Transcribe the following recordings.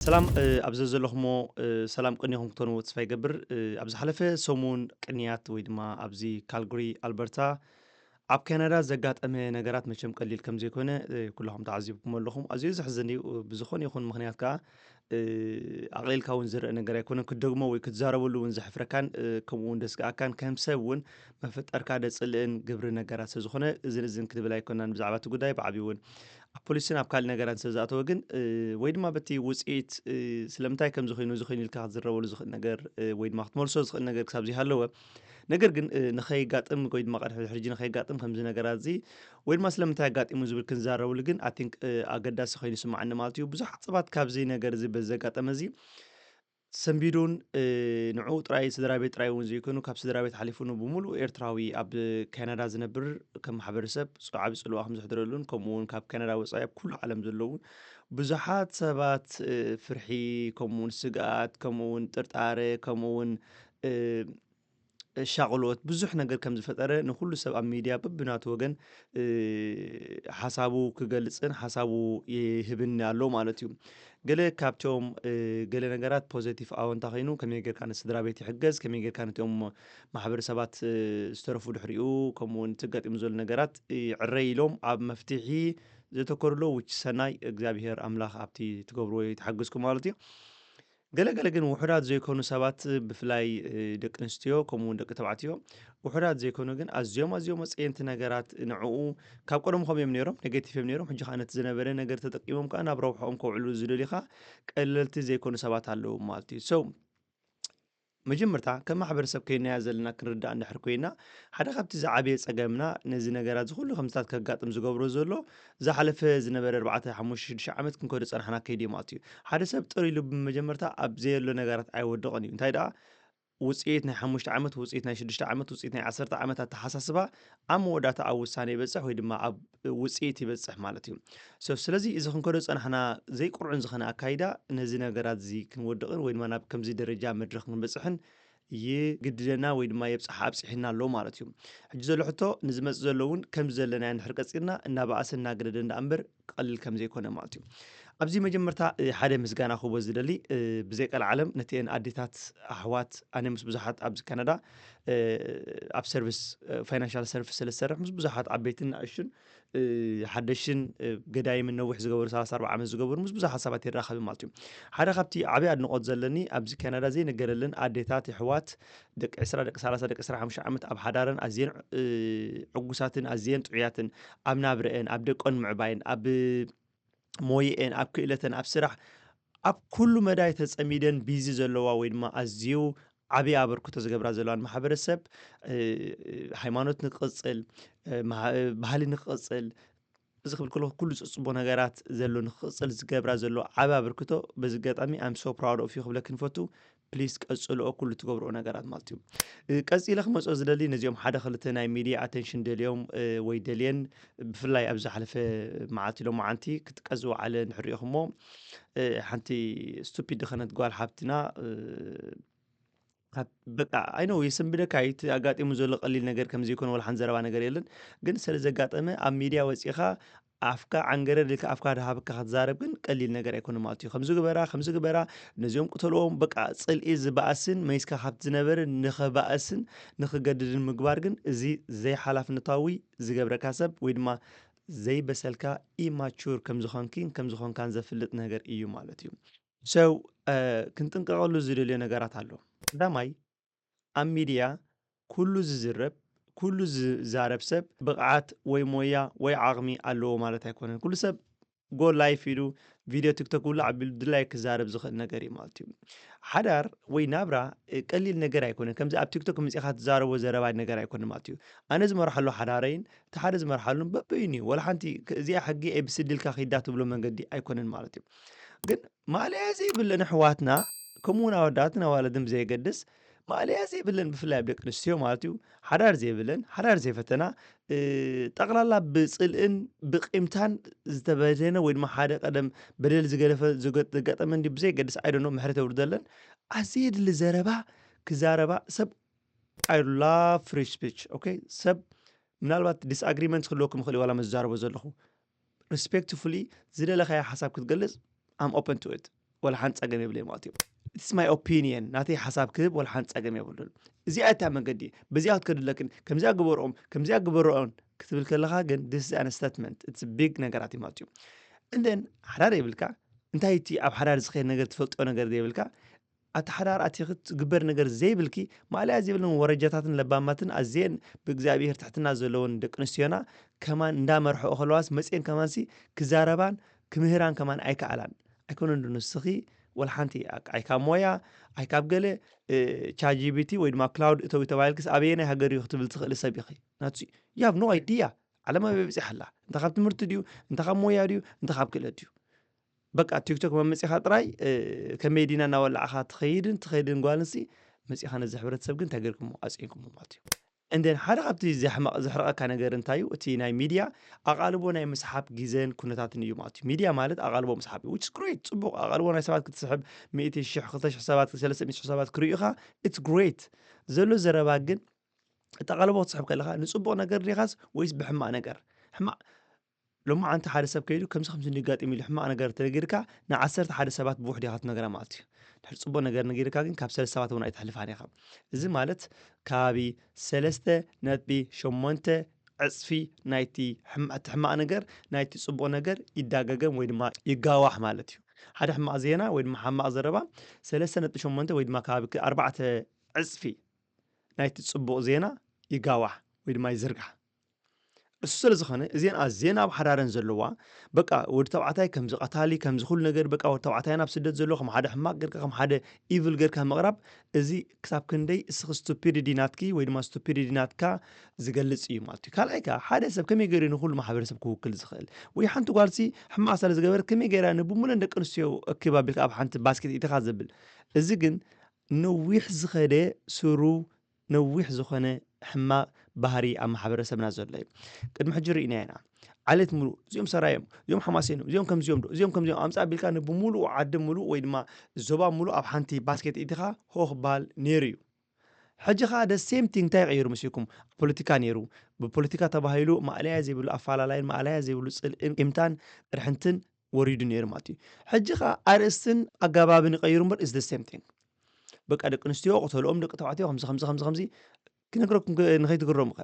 ሰላም፣ እ፣ ኣብ ዘዘለኹሞ፣ እ፣ ሰላም ቅኒኹም ክትኮኑ ተስፋ ይገብር። እ፣ ኣብ ዝሓለፈ ሰሙን ቅንያት ወይ ድማ ኣብዚ ካልግሪ ኣልበርታ ኣብ ካናዳ ዘጋጠመ ነገራት መቸም ቀሊል ከም ዘይኮነ፣ እ፣ ኩላኹም ተዓዚብኩም ኣለኹም። ኣዝዩ ዘሕዝን እዩ። እ፣ ብዝኾነ ይኹን ምኽንያት ከኣ፣ እ፣ ኣቕሊልካ እውን ዝረአ ነገር ኣይኮነን። ክትደግሞ ወይ ክትዛረበሉ እውን ዘሕፍረካን፣ እ፣ ከምኡ እውን ደስግኣካን ከም ሰብ እውን መፈጠርካ ደጽልእን ግብሪ ነገራት ስለ ዝኾነ እዝን እዝን ክትብል ኣይኮናን ብዛዕባ እቲ ጉዳይ ብዓብዩ እውን ኣብ ፖሊስን ኣብ ካልእ ነገራት ስለ ዝኣተወ ግን፣ እ፣ ወይ ድማ በቲ ውጽኢት፣ እ፣ ስለምንታይ ከምዚ ኮይኑ፣ እዚ ኮይኑ ኢልካ ክትዝረበሉ ዝኽእል ነገር፣ እ፣ ወይ ድማ ክትመልሶ ዝኽእል ነገር ክሳብ ዘይሃለወ፣ ነገር ግን፣ እ፣ ንኸይጋጥም ወይ ድማ ቅድሚ ሕጂ ንኸይጋጥም ከምዚ ነገራት እዚ ወይ ድማ ስለምንታይ ኣጋጢሙ ዝብል ክንዛረብሉ ግን፣ I think፣ እ፣ ኣገዳሲ ኮይኑ ይስምዓኒ ማለት እዩ። ብዙሓት ሰባት ካብዚ ነገር እዚ በዚ ዘጋጠመ እዚ ሰንቢዱን፣ እ፣ ንዕኡ ጥራይ ስድራ ቤት ጥራይ እውን ዘይኮኑ፣ ካብ ስድራ ቤት ሓሊፉ ንብሙሉእ ኤርትራዊ ኣብ ካናዳ ዝነብር ከም ማሕበረሰብ ጽ-፣ ዓቢ ጽልዋ ከም ዘሕድረሉን፣ ከምኡ እውን ካብ ካናዳ ወጻኢ ኣብ ኩሉ ዓለም ዘለዉ ብዙሓት ሰባት፣ እ፣ ፍርሒ፣ ከምኡ እውን ስግኣት፣ ከምኡ እውን ጥርጣረ፣ ከምኡ እውን፣ እ፣ ሻቕሎት ብዙሕ ነገር ከም ዝፈጠረ ንኹሉ ሰብ ኣብ ሚድያ በብናቱ ወገን፣ እ፣ ሓሳቡ ክገልጽን ሓሳቡ ይህብን ኣሎ ማለት እዩ። ገለ ካብቶም፣ እ፣ ገለ ነገራት ፖዘቲቭ ኣወንታ ኮይኑ ከመይ ጌርካ ንስድራ ቤት ይሕገዝ፣ ከመይ ጌርካ ነቶም ማሕበረሰባት፣ እ፣ ዝተረፉ ድሕሪኡ ከምኡ እውን እቲ ኣጋጢሙ ዘሎ ነገራት ይዕረይ ኢሎም ኣብ መፍትሒ ዘተኮርሎ ውጭ ሰናይ እግዚኣብሔር ኣምላኽ ኣብቲ ትገብርዎ ይትሓግዝኩም ማለት እዩ። ገለ ገለ ግን ውሑዳት ዘይኮኑ ሰባት ብፍላይ፣ እ፣ ደቂ ኣንስትዮ ከምኡ እውን ደቂ ተባዕትዮ ውሑዳት ዘይኮኑ ግን ኣዝዮም ኣዝዮም ኣጸየንቲ ነገራት ንዕኡ ካብ ቀደሙ ከም እዮም ነይሮም፣ ኔጌቲቭ እዮም ነይሮም። ሕጂ ከኣ ነቲ ዝነበረ ነገር ተጠቂሞም ከኣ ናብ ረብሕኦም ከውዕሉ ዝደልዩ ከኣ ቀለልቲ ዘይኮኑ ሰባት ኣለዉ ማለት እዩ። So መጀመርታ ከም ማሕበረሰብ ከይናያ ዘለና ክንርዳእ እንድሕር ኮይና ሓደ ካብቲ ዝዓበየ ጸገምና ነዚ ነገራት እዚ ኩሉ ከምስታት ከጋጥም ዝገብሮ ዘሎ ዝሓለፈ ዝነበረ ኣርባዕተ፣ ሓሙሽተ፣ ሽዱሽተ ዓመት ክንከዶ ጸናሕና ከይዲ ማለት እዩ። ሓደ ሰብ ጥር ኢሉ ብመጀመርታ ኣብ ዘየሎ ነገራት ኣይወድቕን እዩ። እንታይ ደኣ ውጽኢት ናይ ሓሙሽተ ዓመት፣ ውጽኢት ናይ ሽዱሽተ ዓመት፣ ውጽኢት ናይ ዓሰርተ ዓመት ኣተሓሳስባ ኣብ መወዳእታ ኣብ ውሳነ ይበጽሕ ወይ ድማ ኣብ ውጽኢት ይበጽሕ ማለት እዩ። So ስለዚ እዚ ክንከዶ ዝጸናሕና ዘይቁርዑን ዝኾነ ኣካይዳ ነዚ ነገራት እዚ ክንወድቕን ወይ ድማ ናብ ከምዚ ደረጃ መድረኽ ክንበጽሕን ይግድደና ወይ ድማ የብጽሓ ኣብጽሒና ኣሎ ማለት እዩ። ሕጂ ዘሎ ሕቶ ንዝመጽእ ዘሎ እውን ከምዚ ዘለና እንድሕር ቀጺልና እናበኣሰ እናገደደ እንዳ እምበር ቀሊል ከም ዘይኮነ ማለት እዩ። ኣብዚ መጀመርታ፣ እ፣ ሓደ ምስጋና ክህቦ ዝደሊ፣ እ፣ ብዘይ ቀልዓለም ነቲአን ኣዴታት ኣሕዋት ኣነ ምስ ብዙሓት ኣብዚ ካናዳ፣ እ፣ ኣብ ሰርቪስ፣ እ፣ ፋይናንሻል ሰርቪስ ስለ ዝሰርሕ ምስ ብዙሓት ዓበይትን ንኣሽቱን፣ እ፣ ሓደሽን፣ እ፣ ገዳይምን ነዊሕ ዝገበሩ ሰላሳ ኣርባዓ ዓመት ዝገበሩ ምስ ብዙሓት ሰባት ይራኸብ ማለት እዩ። ሓደ ካብቲ ዓብዪ ኣድንቖት ዘለኒ ኣብዚ ካናዳ ዘይነገረለን ኣዴታት የሕዋት ደቂ ዕስራ ደቂ ሰላሳ ደቂ ዕስራ ሓሙሽተ ዓመት ኣብ ሓዳረን ኣዝየን፣ እ፣ ዕጉሳትን ኣዝየን ጥዑያትን ኣብ ናብረአን ኣብ ደቀን ምዕባይን ኣብ ሞየአን ኣብ ክእለተን ኣብ ስራሕ ኣብ ኩሉ መዳይ ተጸሚደን ቢዚ ዘለዋ ወይ ድማ ኣዝዩ ዓብዪ ኣበርክቶ ዝገብራ ዘለዋን ማሕበረሰብ፣ እ፣ ሃይማኖት ንክቕጽል፣ እ፣ ማህ-፣ ባህሊ ንክቕጽል፣ እዚ ክብል ከለኹ ኩሉ ጽጽቦ ነገራት ዘሎ ንክቕጽል ዝገብራ ዘሎ ዓቢ ኣበርክቶ በዚ ኣጋጣሚ I'm so proud of you ክብለክን ፈቱ። ፕሊስ ቀጽልኦ ኩሉ ትገብርኦ ነገራት ማለት እዩ። እ፣ ቀጺለ ክመጽኦ ዝደሊ ነዚኦም ሓደ ክልተ ናይ ሚድያ ኣቴንሽን ደልዮም፣ እ፣ ወይ ደልየን ብፍላይ ኣብ ዝሓለፈ መዓልቲ ሎማዓንቲ ክትቀዝ ዝወዓለ እንድሕር ሪኢኹሞ፣ እ፣ ሓንቲ ስቱፒድ ዝኾነት ጓል ሓብትና፣ እ፣ ካብ በቃ ኣይ ኖው የሰንብደካ እዩ። እቲ ኣጋጢሙ ዘሎ ቀሊል ነገር ከም ዘይኮነ ወላ ሓንቲ ዘረባ ነገር የለን። ግን ስለ ዘጋጠመ ኣብ ሚድያ ወጺኻ ኣፍካ ዓንገረር ኢልካ ኣፍካ ድሃብካ ክትዛረብ ግን ቀሊል ነገር ኣይኮነ ማለት እዩ። ከምዚ ግበራ፣ ከምዚ ግበራ፣ ነዚኦም ቅተልዎም፣ በቃ ጽልኢ ዝበኣስን መይስካ ካብቲ ዝነበረ ንኸባእስን ንኽገድድን ምግባር ግን እዚ ዘይሓላፍነታዊ ዝገብረካ ሰብ ወይ ድማ ዘይበሰልካ ኢማቹር ከም ዝኾንኪን ከም ዝኾንካን ዘፍልጥ ነገር እዩ ማለት እዩ። So፣ እ፣ ክንጥንቀቐሉ ዝደልዮ ነገራት ኣሎ። ቀዳማይ ኣብ ሚድያ ኩሉ ዝዝረብ፣ ኩሉ ዝዛረብ ሰብ ብቕዓት ወይ ሞያ ወይ ዓቕሚ ኣለዎ ማለት ኣይኮነን። ኩሉ ሰብ ጎ ላይፍ ኢሉ ቪድዮ ቲክቶክ ውላዕ ኣቢሉ ድላይ ክዛረብ ዝኽእል ነገር እዩ ማለት እዩ። ሓዳር ወይ ናብራ፣ እ፣ ቀሊል ነገር ኣይኮነን። ከምዚ ኣብ ቲክቶክ መጺኻ ትዛረቦ ዘረባ ነገር ኣይኮነን ማለት እዩ። ኣነ ዝመርሓሉ ሓዳረይን እቲ ሓደ ዝመርሓሉን በበይኑ እዩ። ወላ ሓንቲ ክ-፣ እዚኣ ሕጊ ኤ ቢ ሲ ዲ ኢልካ ኪዳ ትብሎ መንገዲ ኣይኮነን ማለት እዩ። ግን ማእለያ ዘይብለን ኣሕዋትና፣ ከምኡ እውን ኣወዳትን ኣዋልድን ብዘየገድስ፣ ማእለያ ዘይብለን ብፍላይ ኣብ ደቂ ኣንስትዮ ማለት እዩ፣ ሓዳር ዘይብለን፣ ሓዳር ዘይፈተና፣ እ፣ ጠቕላላ ብጽልእን ብቂምታን ዝተበደነ ወይ ድማ ሓደ ቀደም በደል ዝገደፈ-፣ ዝገ-፣ ዘጋጠመ እንዲ ብዘየገድስ፣ I don't know፣ ምሕረት የውርደለን፣ ኣዘየድሊ ዘረባ ክዛረባ ሰብ I love free speech፣ ኦኬ? ሰብ ምናልባት ዲስኣግሪመንት ክህልወኩም ይኽእል እዩ፣ ዋላ መዛረቦ ዘለኹ። ሪስፔክትፉሊ ዝደለኻዮ ሓሳብ ክትገልጽ፣ I'm open to it። ወላ ሓንቲ ጸገም የብለይ ማለት እዩ። It's my opinion፣ ናተይ ሓሳብ ክህብ ወላ ሓንቲ ጸገም የብሉን። እዚኣ እታ መገዲ፣ በዚኣ ክትከዱ ኣለክን፣ ከምዚኣ ግበርኦም፣ ከምዚኣ ግበርኦን ክትብል ከለኻ ግን this is an statement፣ it's big ነገራት እዩ ማለት እዩ። And then ሓዳር የብልካ፣ እንታይ እቲ ኣብ ሓዳር ዝኸየድ ነገር ትፈልጦ ነገር ዘይብልካ፣ ኣቲ ሓዳር ኣቲ ክትግበር ነገር ዘይብልኪ፣ ማእለያ ዘይብለን ወረጃታትን ለባማትን ኣዝየን ብእግዚኣብሔር ትሕትና ዘለዎን ደቂ ኣንስትዮና ከማን እንዳመርሐኦ ከለዋስ መፅየን ከማንሲ ክዛረባን ክምህራን ከማን ኣይከኣላን። ኣይኮነን ዶ ንስኺ ወላ ሓንቲ ኣይ ካብ ሞያ ኣይ ካብ ገለ ቻት ጂ ቢ ቲ ወይ ድማ ክላውድ እተዊ ተባሂልክስ ኣበየናይ ሃገር እዩ ክትብል ትኽእሊ ሰብ ኢኺ? ናቱ you have no idea። ዓለም ኣበይ በፂሓ ኣላ? እንተ ካብ ትምህርቲ ድዩ? እንተ ካብ ሞያ ድዩ? እንተ ካብ ክእለት ድዩ? በቃ ቲክቶክ መመፂኻ ጥራይ ከመይ ዲና እናበላዕኻ ትኸይድን ትኸይድን ጓልንሲ መፂኻ ነዚ ሕብረተሰብ ግን እንታይ ገርኩሞ? ኣፅኢንኩሞ ማለት እዩ። እንደን ሓደ ካብቲ ዘሕመቕ ዘሕርቐካ ነገር እንታይ እዩ? እቲ ናይ ሚድያ ኣቓልቦ ናይ ምስሓብ ግዜን ኩነታትን እዩ ማለት እዩ። ሚድያ ማለት ኣቓልቦ ምስሓብ እዩ። Which is great፣ ፅቡቕ። ኣቓልቦ ናይ ሰባት ክትስሕብ፣ ሚእቲ ሽሕ፣ ክልተ ሽሕ ሰባት፣ ሰለስተ ሚእቲ ሽሕ ሰባት ክርእዩኻ፣ it's great። ዘሎ ዘረባ ግን እቲ ኣቓልቦ ክትስሕብ ከለኻ ንፅቡቕ ነገር ዲኻስ ወይስ ብሕማቕ ነገር? ሕማቕ ሎማዓንቲ ሓደ ሰብ ከይዱ ከምዚ ከምዚ እንዲጋጢም ኢሉ ሕማቕ ነገር ተነጊርካ ንዓሰርተ ሓደ ሰባት ብውሕድ ኢኻ ትነግራ ማለት እዩ። ድሕሪ ጽቡቕ ነገር ነጊርካ ግን ካብ ሰለስተ ሰባት እውን ኣይተሕልፋን ኢኻ። እዚ ማለት ከባቢ ሰለስተ ነጥቢ ሸሞንተ ዕጽፊ ናይቲ ሕማ- እቲ ሕማቕ ነገር ናይቲ ጽቡቕ ነገር ይዳገገም ወይ ድማ ይጋዋሕ ማለት እዩ። ሓደ ሕማቕ ዜና ወይ ድማ ሕማቕ ዘረባ ሰለስተ ነጥቢ ሸሞንተ ወይ ድማ ከባቢ ኣርባዕተ ዕጽፊ ናይቲ ጽቡቕ ዜና ይጋዋሕ ወይ ድማ ይዝርጋሕ። እሱ ስለ ዝኾነ እዚን ኣዝየን ኣብ ሓዳረን ዘለዋ በቃ ወዲ ተባዕታይ ከምዚ ቀታሊ ከምዚ ኩሉ ነገር በቃ ወዲ ተባዕታይ ናብ ስደት ዘሎ ከም ሓደ ሕማቅ ገርካ ከም ሓደ ኢቭል ገርካ ምቕራብ እዚ ክሳብ ክንደይ እስኺ ስቱፒዲቲ ናትኪ ወይ ድማ ስቱፒዲቲ ናትካ ዝገልጽ እዩ ማለት እዩ። ካልኣይ ከኣ ሓደ ሰብ ከመይ ገይሩ ንኩሉ ማሕበረሰብ ክውክል ዝኽእል ወይ ሓንቲ ጓልሲ ሕማቅ ስለ ዝገበረት ከመይ ገይራ ንብሙለን ደቂ ኣንስትዮ እኪባ ኣቢልካ ኣብ ሓንቲ ባስኬት ኢትኻ ዘብል እዚ ግን ነዊሕ ዝኸደ ስሩ ነዊሕ ዝኾነ ሕማቕ ባህሪ ኣብ ማሕበረሰብና ዘሎ እዩ። ቅድሚ ሕጂ ርኢና ኢና። ዓሌት ሙሉእ እዚኦም ሰራዮም፣ እዚኦም ሓማሴኖም፣ እዚኦም ከምዚኦም ዶ፣ እዚኦም ከምዚኦም ኣምጻ ቢልካ ንብሙሉኡ ዓዲ ሙሉእ ወይ ድማ ዞባ ሙሉእ ኣብ ሓንቲ ባስኬት ኢትኻ ሆህ ባል ነይሩ እዩ። ሕጂ ኸኣ the same thing እንታይ ቀይሩ መሲልኩም? ፖለቲካ ነይሩ። ብፖለቲካ ተባሂሉ ማእለያ ዘይብሉ ኣፋላላይን ማእለያ ዘይብሉ ጽልእን ቂምታን ቅርሕንትን ወሪዱ ነይሩ ማለት እዩ። ሕጂ ኸኣ ኣርእስትን ኣገባብን ይቐይሩ እምበር is the same thing። በቃ ደቂ ኣንስትዮ ቅተልኦም ደቂ ተባዕትዮ ከምዚ ከምዚ ከምዚ ከምዚ ክነግረኩም ከ- ንኸይትግረሙ ከ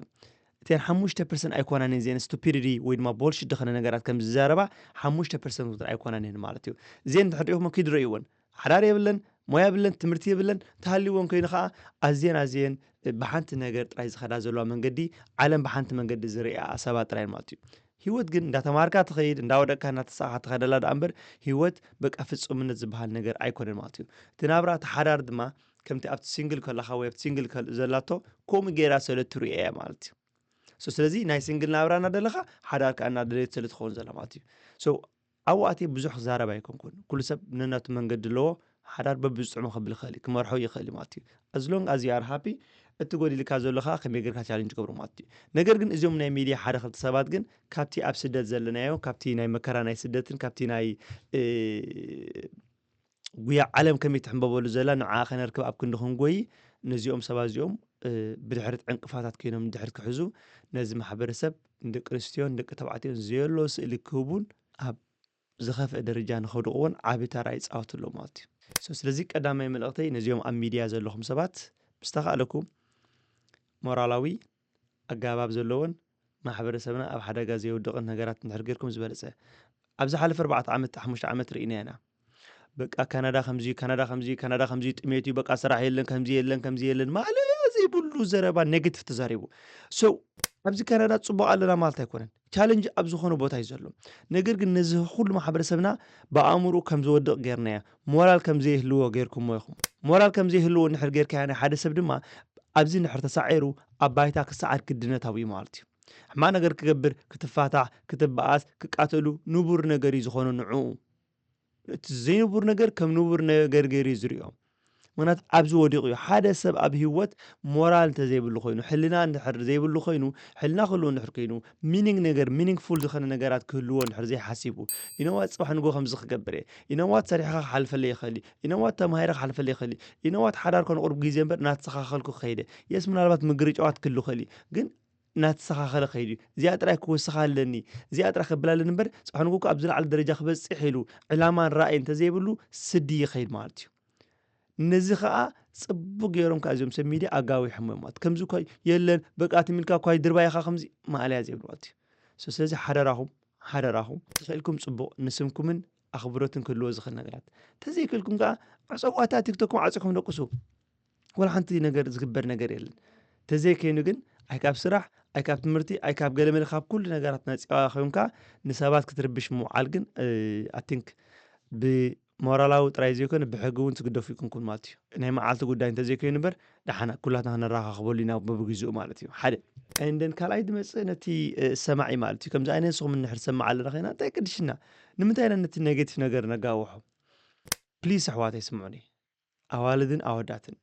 እተን ሓሙሽተ ፐርሰንት ኣይኮናን እዚአን ስቱፒዲቲ ወይ ድማ ቦልሽት ዝኾነ ነገራት ከም ዝዛረባ ሓሙሽተ ፐርሰንት እውን ኣይኮናን እየን ማለት እዩ። እዚአን እንድሕር ሪኢኹም ኪድ ረእይወን ሓዳር የብለን ሞያ የብለን ትምህርቲ የብለን ተሃልይወን ኮይኑ ከዓ ኣዝየን ኣዝየን ብሓንቲ ነገር ጥራይ ዝኸዳ ዘለዋ መንገዲ ዓለም ብሓንቲ መንገዲ ዝርእያ ሰባት ጥራይ ማለት እዩ። ህይወት ግን እንዳተማሃርካ ትኸይድ እንዳወደቅካ እናተሳእካ ትኸደላ ደኣ እምበር ህይወት በቃ ፍጹምነት ዝበሃል ነገር ኣይኮነን ማለት እዩ። እቲ ናብራ እቲ ሓዳር ድማ ከምቲ ኣብቲ ሲንግል ከለኻ ወይ ኣብቲ ሲንግል ከል- ዘላቶ ከምኡ ገይራ ስለ ትርእዮ እያ ማለት እዩ። So ስለዚ ናይ ሲንግል ናብራ እናደለኻ ሓዳር ከዓ እናደለየት ስለ ትኸውን ዘላ ማለት እዩ። So ኣብኡ ኣትየ ብዙሕ ክዛረብ ኣይኮንኩን። ኩሉ ሰብ ነናቱ መንገዲ ኣለዎ። ሓዳር በብዝጥዕሞ ከብል ይኽእል እዩ፣ ክመርሖ ይኽእል እዩ ማለት እዩ። As long as you are happy እቲ ጎዲልካ ዘሎ ከዓ ከመይ ጌርካ ቻሌንጅ ገብሮ ማለት እዩ። ነገር ግን እዚኦም ናይ ሚድያ ሓደ ክልተ ሰባት ግን ካብቲ ኣብ ስደት ዘለናዮ ካብቲ ናይ መከራ ናይ ስደትን ካብቲ ናይ እ፣ ጉያ ዓለም ከመይ ትሕንበበሉ ዘላ ንዓ ከነርክብ ኣብ ክንዲ ክንጎይ ነዚኦም ሰባት እዚኦም እ፣ ብድሕሪት ዕንቅፋታት ኮይኖም ድሕሪት ክሕዙ ነዚ ማሕበረሰብ ንደቂ ኣንስትዮ ንደቂ ተባዕትዮን ዘየሎ ስእሊ ክህቡን ኣብ ዝኸፍአ ደረጃ ንኸውድቕዎን ዓቢ ተራ ይጻወቱ ኣለዉ ማለት እዩ። So ስለዚ ቀዳማይ መልእኽተይ ነዚኦም ኣብ ሚድያ ዘለኹም ሰባት ብዝተኻእለኩም ሞራላዊ ኣገባብ ዘለዎን ማሕበረሰብና ኣብ ሓደጋ ዘየውድቕን ነገራት እንድሕር ጌርኩም ዝበለጸ። ኣብ ዝሓለፈ ኣርባዕተ ዓመት ሓሙሽተ ዓመት ርኢና ኢና። በቃ ካናዳ ከምዚ እዩ፣ ካናዳ ከምዚ እዩ፣ ካናዳ ከምዚ እዩ፣ ጥሜት እዩ፣ በቃ ስራሕ የለን፣ ከምዚ የለን፣ ከምዚ የለን ማእለያ ዘይብሉ ዘረባ ኔጌቲቭ ተዛሪቡ። So ኣብዚ ካናዳ ጽቡቕ ኣለና ማለት ኣይኮነን። ቻለንጅ ኣብ ዝኾነ ቦታ እዩ ዘሎ። ነገር ግን ነዚ ኩሉ ማሕበረሰብና ብኣእምርኡ ከም ዝወድቕ ጌርናዮ፣ ሞራል ከም ዘይህልዎ ጌርኩሞ ኢኹም። ሞራል ከም ዘይህልዎ እንድሕር ጌርካዮ ናይ ሓደ ሰብ ድማ ኣብዚ እንድሕር ተሳዒሩ ኣብ ባይታ ክሰዓር ግድነታዊ እዩ ማለት እዩ። ሕማቕ ነገር ክገብር፣ ክትፋታሕ፣ ክትበኣስ፣ ክቃተሉ ንቡር ነገር እዩ ዝኾኖ ንዕኡ። እቲ ዘይንቡር ነገር ከም ንቡር ነገር ገይሩ እዩ ዝርእዮ። ምክንያቱ ኣብዚ ወዲቑ እዩ። ሓደ ሰብ ኣብ ህይወት ሞራል እንተዘይብሉ ኮይኑ፣ ሕልና እንድሕር ዘይብሉ ኮይኑ፣ ሕልና ክህልዎ እንድሕር ኮይኑ፣ ሚኒንግ ነገር ሚኒንግፉል ዝኾነ ነገራት ክህልዎ እንድሕር ዘይሓሲቡ፣ ኢነዋት ጽባሕ ንጎ ከምዚ ክገብር እየ፣ ኢነዋት ሰሪሕኻ ክሓልፈለይ ይኽእል እዩ፣ ኢነዋት ተማሂረ ክሓልፈለይ ይኽእል እዩ፣ ኢነዋት ሓዳር ኮነ ቁሩብ ግዜ እምበር እናተስተኻኸልኩ ክኸይደ የስ ምናልባት ምግርጫዋት ክህሉ ይኽእል እዩ ግን እናተስተኻኸለ ከይዱ እዩ። እዚኣ ጥራይ ክውስኻ ኣለኒ፣ እዚኣ ጥራይ ከብላ ኣለኒ እምበር፣ ጸሕንጉ እኮ ኣብዚ ላዕሊ ደረጃ ክበጽሕ ኢሉ ዕላማን ራእይ እንተዘይብሉ ስዲ ይኸይድ ማለት እዩ። ነዚ ኸኣ ጽቡቕ ገይሮም ከኣ እዚኦም ሰብ ሚድያ ኣጋዊሖም እዮም ማለት። ከምዚ እኳ የለን፣ በቃ ትም ኢልካ እኳ ድርባይ ኢኻ ከምዚ ማእለያ ዘይብሉ ማለት እዩ። ሶ ስለዚ ሓደራኹም፣ ሓደራኹም፣ ተኽእልኩም ጽቡቕ ንስምኩምን ኣኽብሮትን ክህልዎ ዝኽእል ነገራት። ተዘይክእልኩም ከኣ ዕጸዋ እታ ቲክቶክኩም ዓጺኹም ደቅሱ። ወላ ሓንቲ ነገር ዝግበር ነገር የለን። ተዘይከይኑ ግን ኣይ ካብ ስራሕ፣ ኣይ ካብ ትምህርቲ፣ ኣይ ካብ ገለመለ ካብ ኩሉ ነገራት ነጺዋ ኮይንካ ንሰባት ክትርብሽ ምውዓል ግን፣ I think ብሞራላዊ ጥራይ ዘይኮነ ብሕጊ እውን ትግደፉ ይኮንኩም ማለት እዩ። ናይ መዓልቲ ጉዳይ እንተዘይኮይኑ እምበር ደሓና ኩላትና ክነራኻኽበሉ ኢና በብግዚኡ ማለት እዩ። ሓደ። And then ካልኣይ ዝመጽእ ነቲ፣ እ፣ ሰማዒ ማለት እዩ። ከምዚ ዓይነት ንስኹም እንድሕር ሰማዕ ኣለና ኮይና እንታይ ቅድሽና? ንምንታይ ኢና ነቲ ኔጌቲቭ ነገር ነጋውሖ? ፕሊስ ኣሕዋተይ ስምዑኒ። ኣዋልድን ኣወዳትን።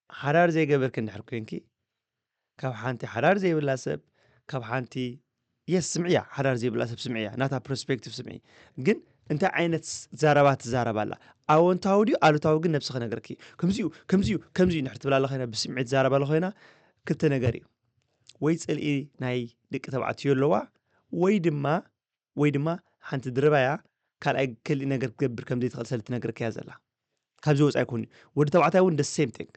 ሓዳር ዘይገበርኪ እንድሕር ኮይንኪ፣ ካብ ሓንቲ ሓዳር ዘይብላ ሰብ፣ ካብ ሓንቲ፣ የስ፣ ስምዕያ፣ ሓዳር ዘይብላ ሰብ ስምዕያ፣ ናታ ፐርስፔክቲቭ ስምዒ። ግን እንታይ ዓይነት ስ-፣ ዘረባ ትዛረብ ኣላ? ኣወንታዊ ድዩ ኣሉታዊ ግን ነብሲ ክነግረኪ። ከምዚ'ዩ፣ ከምዚ'ዩ፣ ከምዚ'ዩ እንድሕር ትብል ኣላ ኮይና፣ ብስምዒት ትዛረብ ኣላ ኮይና፣ ክልተ ነገር እዩ። ወይ ጽልኢ ናይ ደቂ ተባዕትዮ ኣለዋ፣ ወይ ድማ፣ ወይ ድማ ሓንቲ ድርባያ ካልኣይ ከሊእ ነገር ክትገብር ከም ዘይትኽእል ስለ ትነግረኪ እያ ዘላ። ካብዚ ወጻኢ ኣይኮን። ወዲ ተባዕታይ እውን the same thing።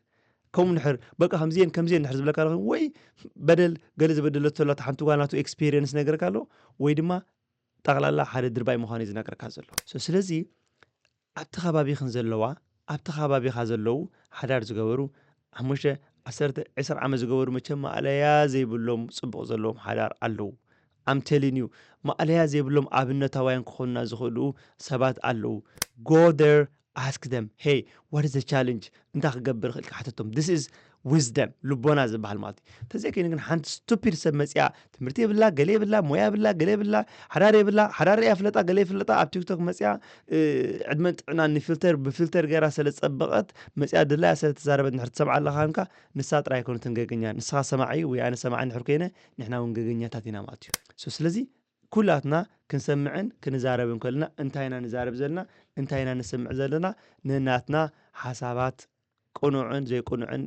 ከምኡ እንድሕር፣ በቃ ከምዚ'የን፣ ከምዚ'የን እንድሕር ዝብለካ ኣሎ፣ ወይ በደል፣ ገለ ዝበደለቶ ኣላ፣ ሓንቲ ጓል ናቱ ኤክስፒሪየንስ ነገረካ ኣሎ፣ ወይ ድማ ጠቕላላ ሓደ ድርባይ ምዃኑ እዩ ዝነግረካ ዘሎ። ሶ፣ ስለዚ ኣብቲ ከባቢኽን ዘለዋ፣ ኣብቲ ከባቢኻ ዘለዉ ሓዳር ዝገበሩ፣ ሓሙሽተ፣ ዓሰርተ፣ ዕስራ ዓመት ዝገበሩ መቸም ማእለያ ዘይብሎም ጽቡቕ ዘለዎም ሓዳር ኣለዉ። I'm telling you፣ ማእለያ ዘይብሎም ኣብነታውያን ክኾኑና ዝኽእሉ ሰባት ኣለዉ። Go there, ask them, "Hey, what is the challenge?" እንታይ ክገብር እኽእል? ሓተቶም። This is wisdom፣ ልቦና ዝበሃል ማለት እዩ። እንተዘይኮይኑ ግን ሓንቲ ስቱፒድ ሰብ መጺኣ ትምህርቲ የብላ፣ ገለ የብላ፣ ሞያ የብላ፣ ገለ የብላ፣ ሓዳር የብላ፣ ሓዳር እያ ፍለጣ፣ ገለ ይፍለጣ፣ ኣብ ቲክቶክ መጺኣ፣ እ፣ ዕድመን ጥዕናን ንፊልተር፣ ብፊልተር ገይራ ስለ ዝጸበቐት፣ መጺኣ ድላያ ስለ ተዛረበት እንድሕር ትሰምዓ ኣለኻ እንካ፣ ንሳ ጥራይ ኣይኮነትን ገገኛ፣ ንስኻ ሰማዒ ወይ ኣነ ሰማዒ እንድሕር ኮይነ፣ ንሕና እውን ገገኛታት ኢና ማለት እዩ። ሶ ስለዚ ኩላትና ክንሰምዕን ክንዛረብን ከለና እንታይ ኢና ንዛረብ ዘለና፣ እንታይ ኢና ንሰምዕ ዘለና፣ ንናትና ሓሳባት ቅኑዕን ዘይቅኑዕን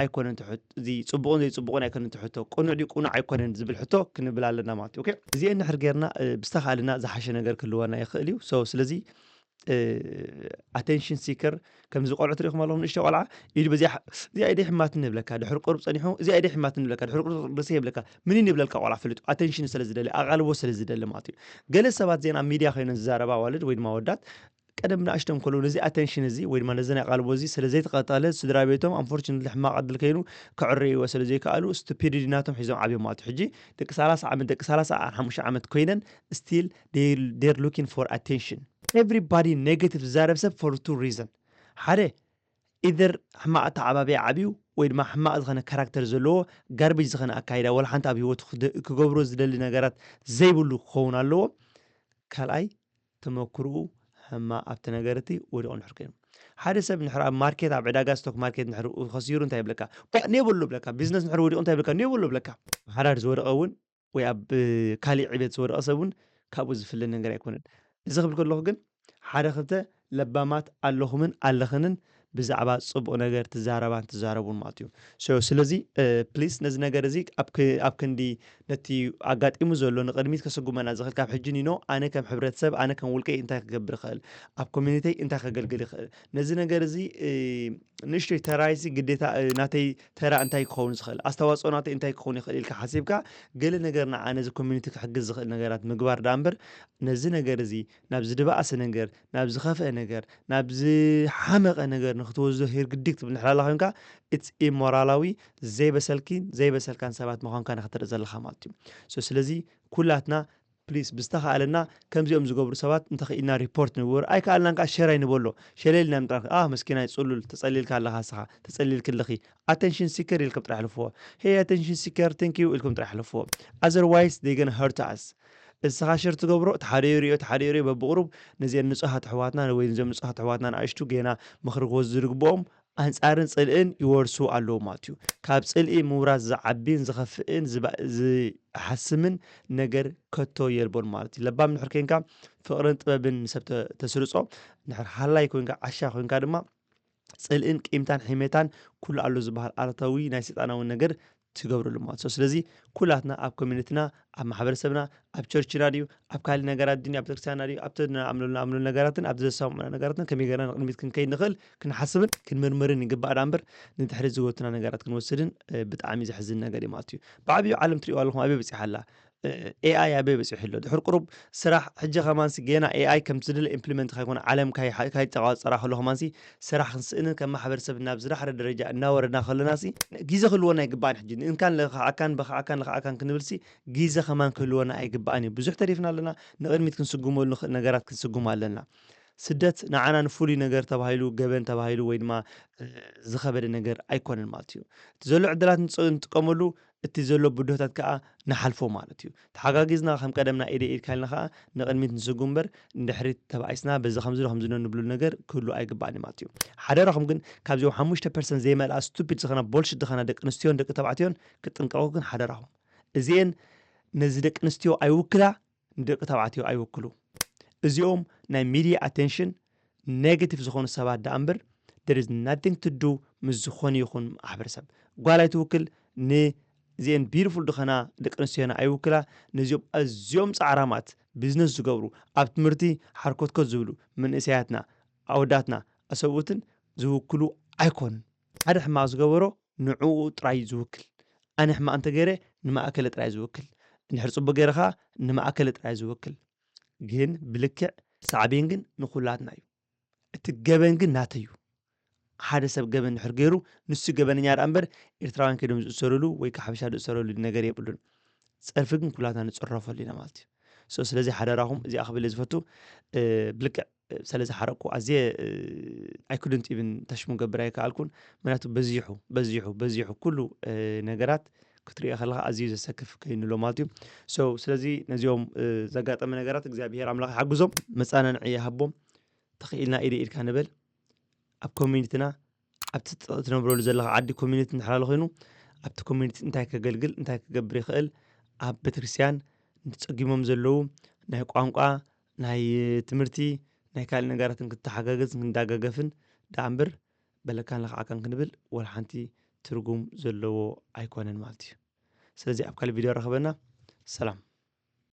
ኣይኮነን ትሕት-፣ እዚ ጽቡቕን ዘይጽቡቕን ኣይኮነን ትሕቶ፣ ቅኑዕ ድዩ ቅኑዕ ኣይኮነን ዝብል ሕቶ ክንብል ኣለና ማለት እዩ። ኦኬ፣ እዚአን እንድሕር ጌርና፣ እ፣ ብዝተኻእለና ዝሓሸ ነገር ክህልወና ይኽእል እዩ። ሶ ስለዚ፣ እ፣ ኣቴንሽን ሲከር ከምዚ ቆልዑ ትሪኢኹም ኣለኹም፣ ንእሽቶ ቆልዓ ኢዱ በዚኣ፣ እዚኣ ኢደይ ሕማትኒ ይብለካ፣ ድሕሪ ቁሩብ ጸኒሑ፣ እዚኣ ኢደይ ሕማትኒ ይብለካ፣ ድሕሪ ቁሩብ ርእሰይ ይብለካ። ምን ይብለልካ ቆልዓ ፈሊጡ? ኣቴንሽን ስለ ዝደሊ፣ ኣቓልቦ ስለ ዝደሊ ማለት እዩ። ገለ ሰባት እዚአን ኣብ ሚድያ ኮይነን ዝዛረባ ኣዋልድ ወይ ድማ ኣወዳት፣ ቀደም ንኣሽቶም ከለዉ ነዚ ኣቴንሽን እዚ ወይ ድማ ነዚ ናይ ቃልቦ እዚ ስለ ዘይተቐጸለ፣ ስድራ ቤቶም ኣንፎርቹነትሊ ሕማቕ ዕድል ከይኑ ከዕረይዎ ስለ ዘይከኣሉ፣ ስቱፒዲቲ ናቶም ሒዞም ዓብዮም ማለት እዩ። ሕጂ ደቂ ሰላሳ ዓመት፣ ደቂ ሰላሳ ሓሙሽተ ዓመት ኮይነን፣ ስቲል they're looking for attention። Everybody ኔጌቲቭ ዝዛረብ ሰብ for two reason። ሓደ፣ ኢዘር ሕማቕ ኣተዓባብያ ዓብዩ ወይ ድማ ሕማቕ ዝኾነ ካራክተር ዘለዎ፣ ጋርቤጅ ዝኾነ ኣካይዳ፣ ወላ ሓንቲ ኣብ ህይወቱ ክደ-፣ ክገብሮ ዝደሊ ነገራት ዘይብሉ ክኸውን ኣለዎ። ካልኣይ፣ ተመክርኡ ሕማቕ ኣብቲ ነገር እቲ ወዲቑ እንድሕር ኮይኑ። ሓደ ሰብ እንድሕር ኣብ ማርኬት፣ ኣብ ዕዳጋ ስቶክ ማርኬት እንድሕር ከሲሩ እንታይ ይብለካ? ባ፣ ኔቨር ይብለካ። ቢዝነስ እንድሕር ወዲቑ እንታይ ይብለካ? ኔቨር ይብለካ። ኣብ ሓዳር ዝወደቐ እውን ወይ ኣብ፣ እ፣ ካሊእ ዕቤት ዝወደቐ ሰብ እውን ካብኡ ዝፍለ ነገር ኣይኮነን። እዚ ክብል ከለኹ ግን ሓደ ክልተ ለባማት ኣለኹምን ኣለኽንን ብዛዕባ ጽቡቕ ነገር ትዛረባን ትዛረቡን ማለት እዩ። ሶ ስለዚ፣ እ፣ ፕሊስ ነዚ ነገር እዚ ኣብ ክ-፣ ኣብ ክንዲ ነቲ ኣጋጢሙ ዘሎ ንቕድሚት ከሰጉመና ዝኽእል ካብ ሕጂ ኒኖ ኣነ ከም ሕብረተሰብ፣ ኣነ ከም ውልቀይ እንታይ ክገብር ይኽእል፣ ኣብ ኮሚኒቲይ እንታይ ከገልግል ይኽእል፣ ነዚ ነገር እዚ፣ እ፣ ንእሽቶይ ተራይሲ ግዴታ፣ እ፣ ናተይ ተራ እንታይ ክኸውን ዝኽእል፣ ኣስተዋጽኦ ናተይ እንታይ ክኸውን ይኽእል ኢልካ ሓሲብካ ገለ ነገር ንዓ ነዚ ኮሚኒቲ ክሕግዝ ዝኽእል ነገራት ምግባር ደኣ እምበር ነዚ ነገር እዚ ናብ ዝድባኣሰ ነገር፣ ናብ ዝኸፍአ ነገር፣ ናብ ዝሓመቐ ነገር ንክትወስዶ ሄር ግዲ ክትብል እንድሕር ኣላ ኮይንካ፣ ኢትስ ኢሞራላዊ፣ ዘይበሰልኪን ዘይበሰልካን ሰባት ምዃንካ ንክትርኢ ዘለኻ ማለት እዩ። ሶ ስለዚ ኩላትና ፕሊስ ብዝተኻእለና ከምዚኦም ዝገብሩ ሰባት እንተኽኢልና ሪፖርት ንግበር፣ ኣይከኣልናን ከዓ ሸር ኣይንበሎ። ሸለል ኢና ምጥራፍ። "ኣ፣ መስኪናይ ጽሉል፣ ተጸሊልካ ኣለኻ እስኻ፣ ተጸሊልኪ ኣለኺ፣ ኣቴንሽን ሲከር" ኢልኩም ጥራሕ ሕልፍዎ። "ሄይ ኣቴንሽን ሲከር፣ ቴንክ ዩ" ኢልኩም ጥራሕ ሕልፍዎ። ኣዘርዋይስ they gonna hurt us። እስኻ ሸር ትገብሮ፣ እቲ ሓደ ይሪኦ፣ እቲ ሓደ ይሪኦ፣ በብቕሩብ ነዚአን ንጹሃት ኣሕዋትና ወይ ነዚኦም ንጹሃት ኣሕዋትና ንኣሽቱ ጌና ምኽሪ ክወስዱ ዝግብኦም ኣንጻርን ጽልእን ይወርሱ ኣለዉ ማለት እዩ። ካብ ጽልኢ ምውራስ ዝዓቢን ዝኸፍእን ዝባ-፣ ዝሓስምን ነገር ከቶ የልቦን ማለት እዩ። ለባም እንድሕር ኬንካ ፍቕርን ጥበብን ንሰብ ተ-፣ ተስርጾ፣ እንድሕር ሃላይ ኮንካ፣ ዓሻ ኮንካ ድማ ጽልእን ቂምታን ሒመታን ኩሉ ኣሎ ዝበሃል ኣሉታዊ ናይ ሰይጣናዊ ነገር ትገብርሉ ማለት እዩ። ስለዚ ኩላትና ኣብ ኮሚኒቲና፣ ኣብ ማሕበረሰብና፣ ኣብ ቸርችና ድዩ፣ ኣብ ካልእ ነገራት ድዩ፣ ኣብ ቤተክርስትያንና ድዩ፣ ኣብቲ ንኣምነሉ ንኣምነሉ ነገራትን ኣብቲ ዘሰማምዑና ነገራትን ከመይ ጌርና ንቕድሚት ክንከይድ ንኽእል ክንሓስብን ክንምርምርን ይግባእ። ዳ እምበር ንድሕሪት ዝጎትና ነገራት ክንወስድን ብጣዕሚ ዘሕዝን ነገር እዩ ማለት እዩ። ብዓብዩ ዓለም ትሪእዋ ኣለኹም ኣበይ በፂሓ ኣላ? ኤኣይ ኣበይ በፂሑ ኣሎ? ድሕር ቁሩብ ስራሕ ሕጂ ከማንሲ ገና ኤኣይ ከምቲ ዝድለ ኢምፕሊመንት ካይኮነ ዓለም ካይተቋፀራ ከሎ ከማንሲ ስራሕ ክንስእንን ከም ማሕበረሰብ ናብ ዝዳሕረ ደረጃ እናወረድና ከለናሲ ግዜ ክህልወና ኣይግባእን። ሕጂ ንእንካን ለኽዓካን በኽዓካን ለኽዓካን ክንብልሲ ግዜ ከማን ክህልወና ኣይግባእን እዩ። ብዙሕ ተሪፍና ኣለና። ንቕድሚት ክንስጉመሉ ንኽእል ነገራት ክንስጉም ኣለና። ስደት ንዓና ንፍሉይ ነገር ተባሂሉ ገበን ተባሂሉ ወይ ድማ ዝኸበደ ነገር ኣይኮነን ማለት እዩ። እቲ ዘሎ ዕድላት ንጥቀመሉ፣ እቲ ዘሎ ብድሆታት ከዓ ንሓልፎ ማለት እዩ። ተሓጋጊዝና ከም ቀደምና ኢደ ኢድካ ኢልና ከዓ ንቕድሚት ንስጉ እምበር ንድሕሪት ተባኢስና በዚ ከምዚ ከምዚ ንብሉ ነገር ክህሉ ኣይግባእን ማለት እዩ። ሓደራኹም ግን ካብዚኦም ሓሙሽተ ፐርሰንት ዘይመልኣ ስቱፒድ ዝኾና ቦልሽት ዝኾና ደቂ ኣንስትዮን ደቂ ተባዕትዮን ክጥንቀቑ ግን ሓደራኹም። እዚኤን ነዚ ደቂ ኣንስትዮ ኣይውክላ፣ ንደቂ ተባዕትዮ ኣይውክሉ። እዚኦም ናይ ሚድያ ኣቴንሽን ኔጌቲቭ ዝኾኑ ሰባት ደኣ እምበር there is nothing to do ምስ ዝኾነ ይኹን ማሕበረሰብ። ጓል ኣይትውክል፣ ንዚኤን ቢዩቲፉል ድኸና ደቂ ኣንስትዮና ኣይውክላ። ነዚኦም ኣዝዮም ፃዕራማት ቢዝነስ ዝገብሩ ኣብ ትምህርቲ ሓርኮትኮት ዝብሉ መንእሰያትና ኣወዳትና ኣሰብኡትን ዝውክሉ ኣይኮኑን። ሓደ ሕማቕ ዝገበሮ ንዕኡ ጥራይ ዝውክል። ኣነ ሕማቕ እንተገይረ ንማእከለ ጥራይ ዝውክል። እንድሕር ጽቡቕ ገይረ ኸኣ ንማእከለ ጥራይ ዝውክል። ግን ብልክዕ ሳዕቤን ግን ንኹላትና እዩ። እቲ ገበን ግን ናተይ እዩ። ሓደ ሰብ ገበን እንድሕር ገይሩ ንሱ ገበነኛ ደኣ እምበር ኤርትራውያን ከይዶም ዝእሰሩሉ ወይ ከዓ ሓበሻ ዝእሰረሉ ነገር የብሉን። ጸርፊ ግን ኩላትና ንጽረፈሉ ኢና ማለት እዩ። So ስለዚ ሓደራኹም እዚኣ ክብል ዝፈቱ ብልክዕ ስለ ዝሓረቅኩ ኣዝየ I couldn't even ተሽሙ ገብር ኣይከኣልኩን። ምክንያቱ በዚሑ በዚሑ በዚሑ ኩሉ ነገራት ክትሪኦ ከለካ ኣዝዩ ዘሰክፍ ከይንሎ ማለት እዩ። So ስለዚ ነዚኦም ዘጋጠመ ነገራት እግዚኣብሄር ኣምላኽ ይሓግዞም፣ መጻናንዒ ይሃቦም። ተኽኢልና ኢደ ኢድካ ንበል። ኣብ ኮሚኒቲና ኣብቲ ትነብረሉ ዘለኻ ዓዲ ኮሚኒቲ እንድሕር ኣሎ ኮይኑ ኣብቲ ኮሚኒቲ እንታይ ከገልግል እንታይ ክገብር ይኽእል፣ ኣብ ቤተክርስትያን ንጸጊሞም ዘለዉ ናይ ቋንቋ ናይ ትምህርቲ ናይ ካልእ ነገራትን ክተሓጋገዝን ክንዳጋገፍን ደኣ እምበር በለካን ለኽዓካን ክንብል ወላ ሓንቲ ትርጉም ዘለዎ ኣይኮነን ማለት እዩ። ስለዚ ኣብ ካልእ ቪድዮ ረኸበና። ሰላም።